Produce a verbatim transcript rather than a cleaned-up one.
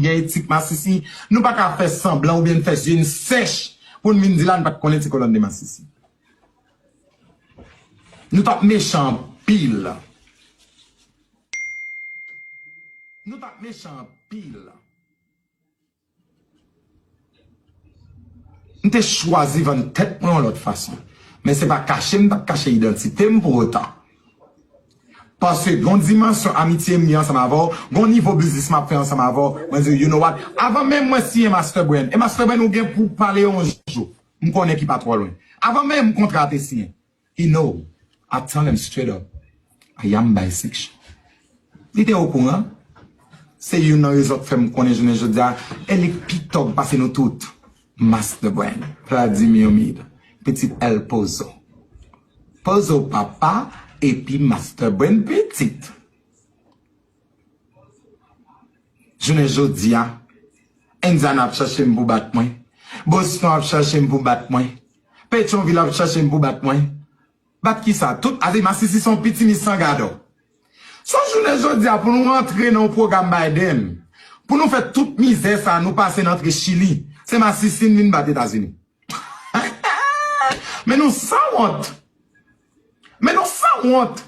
gen etik masisi, nou pa ka fè sanblan oubyen fè zye n sèch pou n vin di la n pa t konnen ti kolòn de masisi. Nou t ap mechan anpil. Nou t ap mechan anpil. M te chwazi vann tèt mwen yon lòt fason. Men se pa kache m t ap kache idantite m pou otan. Paske gon dimansyon amitye m gen ansanm avè w, gon nivo biznis m ap fè ansanm avè w, mwen di, you know what? Avan menm mwen siyen Master Brand, e Master Brand ou gen pou pale yon jou, m konnen ki pa twò lwen. Avan menm kontra a te siyen, he know. I tell him straight up, I am bisexual. Li te okouran. Se youn nan rezon k fè m konnen jounen jodi a, e li pi tòg pase nou tout. Master Brand, Vladimir Mid, pitit El Pozo. Pozo papa, epi Master Brand pitit. Jounen jodi a, Indiana ap chache m pou bat mwen. Boston ap chache m pou bat mwen. Petyonvil ap chache m pou bat mwen. Bat kisa? Tout, ale masisi se yon pitimi san gadò. So jounen jodi a pou nou rantre nan yon pwogram Biden, pou nou fè tout mizè sa nou pase nan antre Chili, se masisi n vin bat Etazini. Men nou sanwont. Men nou sanwont.